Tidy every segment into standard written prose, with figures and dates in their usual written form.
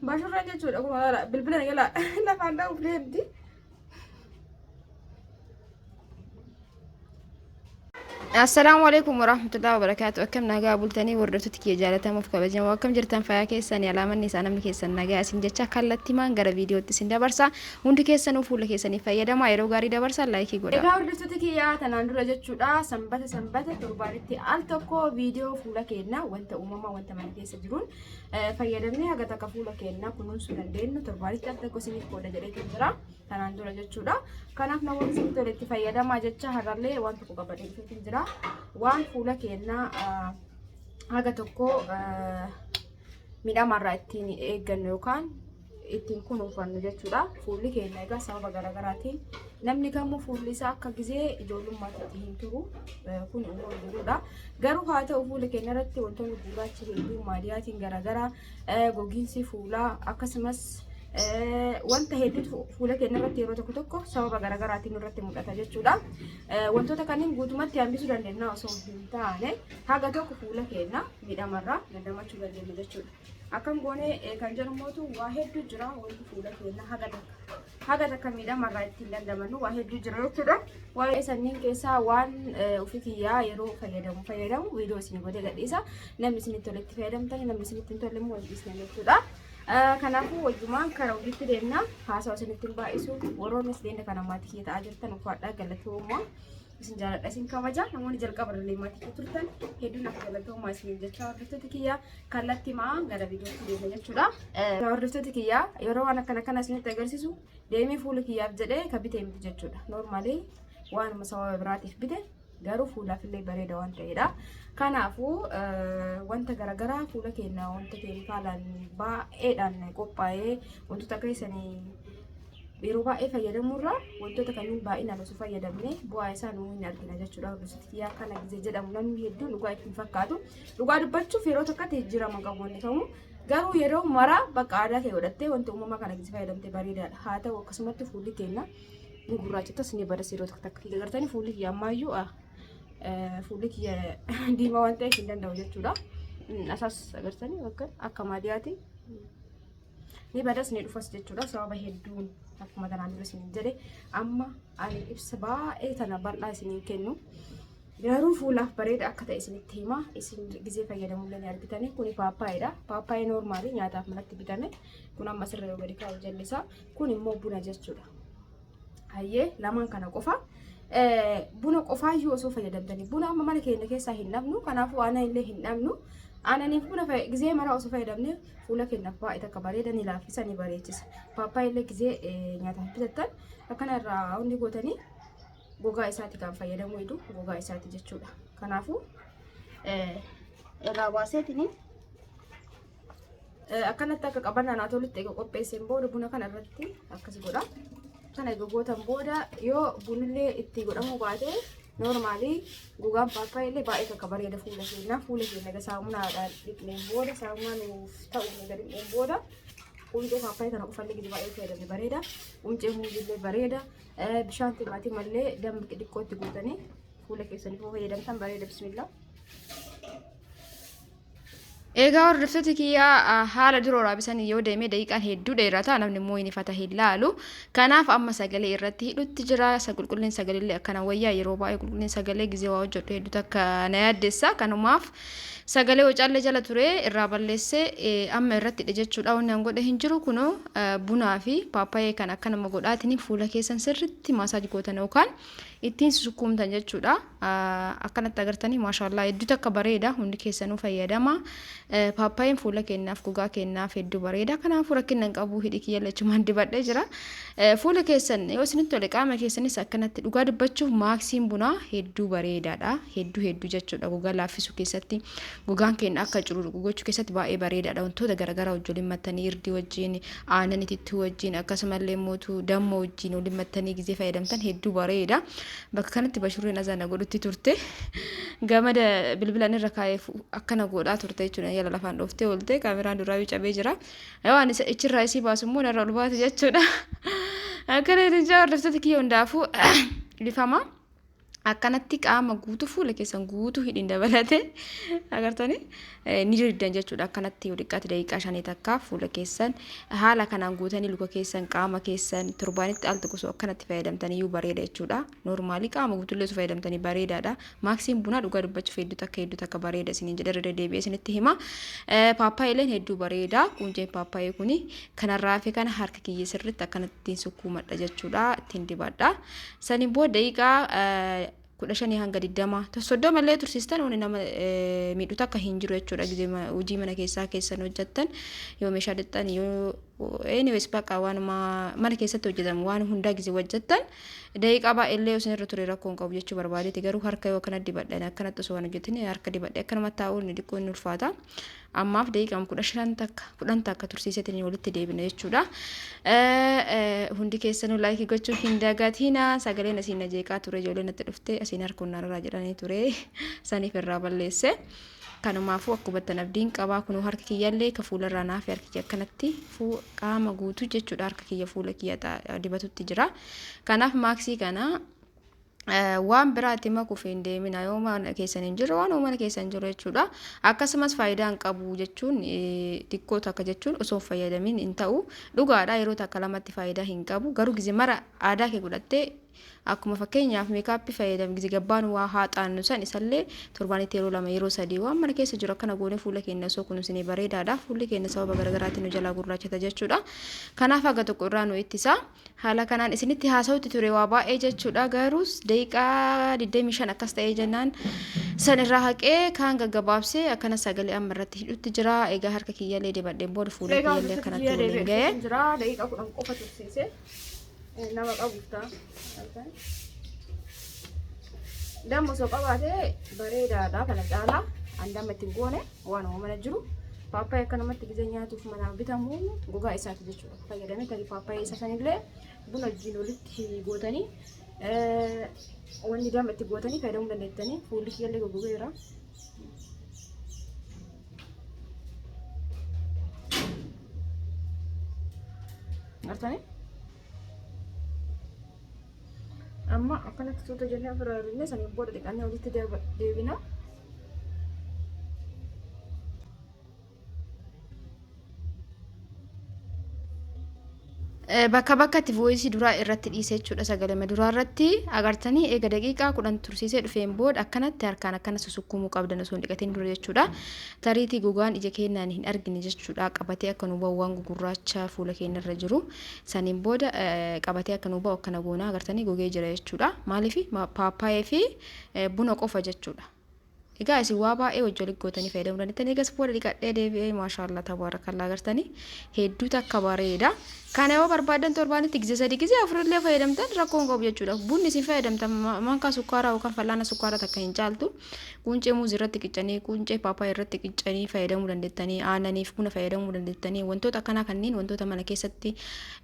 Bashurreen jechuudha kun bilbila na jala lafaan dha'uuf deemti. Assalaamu alaikum warahmatullahi wabarakaatu. Akkam nagaa bultanii hordoftoota kiyya jaalatamuuf kabajamoo akkam jirtan fayyaa keessanii alaamanni isaa namni keessan nagaa isin jecha kallattimaan gara viidiyootti isin dabarsa. Hundi keessanuu fuula keessanii fayyadamaa yeroo gaarii dabarsa laayikii godhaa. Egaa hordoftoota kiyyaa tanaan dura jechuudha sanbata sanbata torbaanitti al tokko viidiyoo fuula keenyaa wanta uumamaa wanta mana keessa jiruun fayyadamnee haga takka fuula keenyaa kunuunsuu dandeenyu torbaanitti al tokko isiniif qooda jedheetu jira. Tanaan dura jechuudha. Kanaaf namoonni isin tole itti fayyadamaa jecha har'allee waan tokko qabadhee dhufeetiin jira. Waan fuula keenyaa haga tokko miidhamarraa ittiin eeggannu yookaan ittiin kunuunfannu jechuudha. Fuulli keenya egaa sababa garaagaraatiin namni kamuu fuulli isaa akka gizee ijoollummaatti itti hin turu. Kun uumama jirudha. Garuu haa ta'u fuula keenya irratti wantoonni gurraachi hedduu maadiyaatiin garaagaraa gogiinsi fuulaa akkasumas wanta hedduutu fuula keenya irratti yeroo tokko tokko sababa garaagaraatiin nurratti mul'ata jechuudha. Wantoota kanneen guutumatti hambisuu dandeenya osoo hin taane haga tokko fuula keenya miidhamarraa dandamachuu dandeenya jechuudha. Akkam goonee kan jedhu mootu waa hedduu jira wanti fuula keenya haga takka haga takka miidhamarraa ittiin dandamannu waa hedduu jira jechuudha. Waa'ee sanniin keessaa waan ofii kiyyaa yeroo fayyadamu fayyadamu viidiyoo isin godhee gadhiisa. Namni isinitti toletti fayyadamtanii namni isinitti hin tolle immoo wal dhiisna jechuudha. Kanaafuu wajjumaan karaa hojiitti deemna. Haasawa isinitti hin baay'isu. Warroonni as deemna kana maatii kiyya ta'aa jirtan uffadhaa galatoomaa. Isin jaaladha isin kabaja. Namoonni jalqaba irra maatii kiyya turtan hedduun akka galatoomaa isin jecha hordoftoota kiyya kallattii maa gara viidiyootti deemna jechuudha. Hordoftoota kiyya yeroo waan akkana kana isinitti agarsiisu deemee fuula kiyyaaf jedhee ka bitee miti jechuudha. Noormaalii waanuma sababa biraatiif bite garuu fuulaaf illee bareeda waan ta'edha. Kanaafuu wanta garaagaraa fuula keenya wanta keemikaalaan baay'eedhaan qophaa'ee wantoota akka isanii yeroo baay'ee fayyadamuurra wantoota kanneen baay'inaan osoo fayyadamne bu'aa isaa nuu hin argina jechuudha. Hordoftoota kiyyaa kana gizee jedhamu namni hedduun dhugaa itti hin fakkaatu. Dhugaa dubbachuuf yeroo tokkotti jijjiirama qabu wanti kamuu. Garuu yeroo mara bakka aadaa kee godhattee wanta uumamaa kana gizee fayyadamte bareedaadha. Haa ta'u akkasumatti fuulli keenya ni gurraachatas ni badas yeroo tokko takka agartanii fuulli kiyya ammaayyuu fuulli kiyya diimaa waan ta'eef hin danda'u jechuudha. Asaas agartanii bakka akka maadiyaati ni badas ni dhufas jechuudha sababa hedduun akkuma tanaan dura isiniin jedhe amma ani ibsa baay'ee tana bal'aa isiniin kennu. Garuu fuulaaf bareeda akka ta'e isinitti hima. Isin gizee fayyadamullee ni argitanii. Kuni paappaayidha. Paappaayii noormaalii nyaataaf manatti bitame. Kun amma asirra yoo gadi kaa'u jallisa. Kun immoo buna jechuudha. Hayyee lamaan kana qofa. Buna qofaayyuu osoo fayyadamtanii. Buna amma mana keenya keessaa hin dhabnu. Kanaafuu aannan illee hin dhabnu. Aananiif buna gizee maraa osoo fayyadamne fuula keenyaaf baay'ee takka bareeda ni laaffisa ni bareechisa. Paappaayii illee gizee nyaataaf bitattan akkana irraa hundi gootanii gogaa isaati kan fayyadamuu hedu gogaa isaati jechuudha. Kanaafuu irraa baaseetini akkanatti akka qabannaa naa tolutti eega qopheesseen booda buna kana irratti akkas godha. Kana eega gootan booda yoo bunillee itti godhamuu baate noormaalii gogaan paappaayii illee baay'ee takka bareeda fuula keenya. Fuula keenya egaa saamunaadhaan dhiqneen booda saamunaa nuuf ta'u eega dhiqneen booda quncee paappaayii kana qofallee gidi baay'ee fayyadamne bareeda. Quncee muuzillee bareeda. Bishaan timaatimallee damma xixiqqootti guutanii fuula keessaniif yoo fayyadamtan bareeda bismillah. Egaa hordoftoota kiyyaa haala dura waraabessan yoo deeme daqiiqaan hedduu dheerata namni immoo hin ifata hin laalu. Kanaaf amma sagalee irratti hidhutti jira. Isa qulqullina sagalee illee akkana wayyaa yeroo baay'ee qulqullina sagalee gizee waa hojjedhu hedduu takka na yaaddessa. Kanumaaf sagalee wacaallee jala ture irraa balleesse amma irratti hidhe jechuudha. Wanni an godhe hin jiru kunoo bunaa fi paappayee kan akkanuma godhaatini fuula keessan sirritti maasaaj gootan yookaan ittiin susukkuumtan jechuudha. Akkanatti agartanii maashaallah hedduu takka bareeda hundi keessanuu fayyadama. Paappaayeen fuula keenyaaf gogaa keenyaaf hedduu bareeda. Kanaafuu rakkina hin qabu hidhi kiyya lachumaan dibadhee jira. Fuula keessan yoo isinitti tole qaama keessanis akkanatti dhugaa dubbachuuf maaksiin bunaa hedduu bareedaadha. Hedduu hedduu jechuudha gogaa laaffisuu keessatti gogaan keenya akka cururuqu gochuu keessatti baay'ee bareedaadha. Wantoota garaagaraa wajjin waliin mattanii irdii wajjin aannan itittuu wajjin akkasumallee mootu damma wajjin waliin mattanii gizee fayyadamtan hedduu bareeda. Bakka kanatti bashurreen azaana godhutti turte. Gamada bilbilan irra kaa'ee akkana godhaa turte jechuudha. Yala lafaan dhooftee oolte kaameraan duraa cabee jira. Yoo ani ichirraa isii baasu immoo narra ol baate jechuudha. Akkana jecha hordoftoota kiyya hundaafuu dhifama. Akkanatti qaama guutuu fuula keessan guutuu hidhiin dabalate agartanii ni diddan jechuudha. Akkanatti yoo xiqqaate daqiiqaa 5 takka fuula keessan haala kanaan guutanii luka keessan qaama keessan torbaanitti al tokko osoo akkanatti fayyadamtanii iyyuu bareeda jechuudha. Noormaalii qaama guutuullee osoo fayyadamtanii bareedaadha. Maaksiin bunaa dhugaa dubbachuuf hedduu takka hedduu takka bareeda isiniin jedha irra deddeebi'ee isinitti hima. Paappaayyileen hedduu bareeda. Qunceen paappaayyee kuni kanarraa hafe kana harka kiyya sirriitti akkanatti ittiin sukkuumadha jechuudha. Ittiin dibadha. Saniin booda daqiiqaa 15 hanga 20 30 illee tursiistan wanni nama miidhu takka hin jiru jechuudha. Gizee hojii mana keessaa keessan hojjettan yoo meeshaa dhiqxan yoo anyways bakka waanuma mana keessatti hojjetamu waan hundaa gizee hojjettan daqiiqaa baay'eellee isin irra ture rakkoo hin qabu jechuu barbaadeeti. Garuu harka yoo akkana dibadhan akkanatti osoo waan hojjetin harka dibadhe akkanuma taa'uun xiqqoo inni ulfaata. Ammaaf daqiiqaa 15 takka 10 takka tursiiseetiin walitti deebina jechuudha. Hundi keessanuu laayikii gochuu hin dagatina. Sagaleen asiin na jeeqaa ture ijoolleen natti dhufte asiin harkunnaan irraa jedhanii ture saniif irraa balleesse. Kanumaafuu akka hubattan abdiin qabaa kunuu harki kiyyallee ka fuularraa naafi harki kiyya akkanatti qaama guutuu jechuudha harka kiyya fuula kiyya dibatutti jira. Kanaaf maaksii kana waan biraatti makuuf hin deemina yoo mana keessan hin jirre waan mana keessa hin jiru jechuudha. Akkasumas faayidaa hin qabu jechuun xiqqoo takka jechuun osoo hin fayyadamin hin ta'u. Dhugaadha yeroo takka lamatti faayidaa hin qabu. Garuu gize mara aadaa kee godhattee akkuma fakkeenyaaf meekaappii fayyadamu gize gabbaan waa haaxaannu san isallee torbaanitti yeroo lama yeroo sadii waan mana keessa jiru akkana goonee fuula keenya osoo kunuunsinee bareedaadha. Fuulli keenya sababa garaagaraatiin nu jalaa gurraachata jechuudha. Kanaaf haga tokko irraa nu ittisa. Haala kanaan isinitti haasa'utti ture waa baay'ee jechuudha. Garuu daqiiqaa 25 akkas ta'ee jennaan san irraa haqee kaan gaggabaabsee akkana sagalee amma irratti hidhutti jira. Egaa harka kiyyallee dibadheen booda fuula Egaa kiyyallee hordoftoota akkanatti kiyya waliin deebi'ee ga'e. dhufeen jira. Daqiiqaa 10 qofa tursiise. Nama qabuuf ta'a. Damma osoo qabaate bareedaadha kana caalaa. An damma ittiin goone waan mana jiru. Paappayyaa akkanumatti gizee nyaatuuf manaa bitamu gogaa isaati jechuudha. Fayyadamee tarii paappayyaa isa sanillee buna wajjin walitti gootanii wanni damma itti gootanii fayyadamuu dandeettanii fuulli kiyyallee goggogeera. Artanii? Amma akkanatti tuuta jennee ofirraa hir'inne saniin booda dhiqannee walitti deebina. Bakka bakkatti voice duraa irratti dhiise jechuudha sagalema duraa irratti agartanii eega daqiiqaa 10 tursiisee dhufeen booda akkanatti harkaan akkana susukkuumuu qabdan osoo hin dhiqatin dura jechuudha. Tariitii gogaan ija keenyaan hin argine jechuudha qabatee akka nu bahu waan gugurraacha fuula keenya irra jiru saniin booda qabatee akka nu bahu akkana goonaa agartanii gogee jira jechuudha. Maaliif paappaayee fi buna qofa jechuudha. Egaa isin waa baay'ee wajji walitti gootanii fayyadamuu dandeettan. Eegas booda dhiqadhee deebi'ee maashaallah tabaarakallaa agartanii hedduu takka bareeda. Kana yoo barbaaddan torbaanitti gizee sadii gizee afurillee fayyadamtan rakkoo hin qabu jechuudha. Bunni isin fayyadamtan mankaa sukkaaraa yookaan fal'aana sukkaaraa takka hin caaltu. Quncee muuzii irratti qiccanii, quncee paapaayyaa irratti qiccanii fayyadamuu dandeettanii, aananiif buna fayyadamuu dandeettanii wantoota akkanaa kanneen wantoota mana keessatti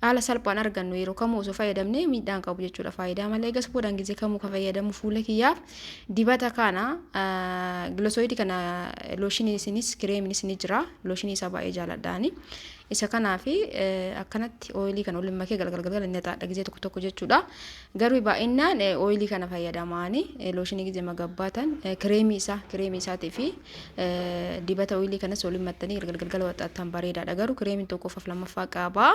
haala salphaan argannu yeroo kamuu osoo fayyadamne miidhaa hin qabu jechuudha. Faayidaa malee eegas boodaan gizee kamuu kan fayyadamu fuula kiyyaaf Dibata kana gilosoidii kana looshinii isinis kireeminis ni jira. Looshinii isaa baay'ee jaaladhaani. Isa kanaa fi akkanatti ooyilii kana waliin makee galgal galgal inni xaadha gizee tokko tokko jechuudha. Garuu baay'inaan ooyilii kana fayyadamaani looshinii gizee magabbaatan kireemii isaa kireemii isaatii fi dibata ooyilii kanas waliin maxxanii galgal galgala waxxaattan bareedaadha. Garuu kireemiin tokkoffaaf lammaffaa qaba.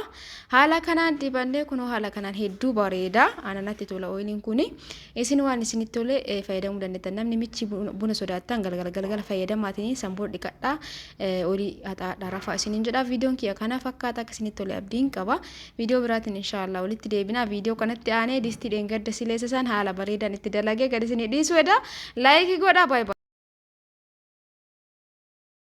Haala kanaan dibannee kunoo haala kanaan hedduu bareeda. Ananatti tola ooyiliin kuni. Isin waan isinitti tole fayyadamuu dandeettan. Namni michi buna sodaattan galgala galgala fayyadamaatiin san booda dhiqadhaa olii haxaadhaa rafaa isiniin jedha. Viidiyoon kiyya kana fakkaata akka isinitti tole abdiin qaba. Viidiyoo biraatiin inshaallah walitti deebina. Viidiyoo kanatti aanee distii dheengadda sileessa san haala bareedaan itti dalagee gad isinii dhiisuu eda. Laayikii godhaa baay'ee.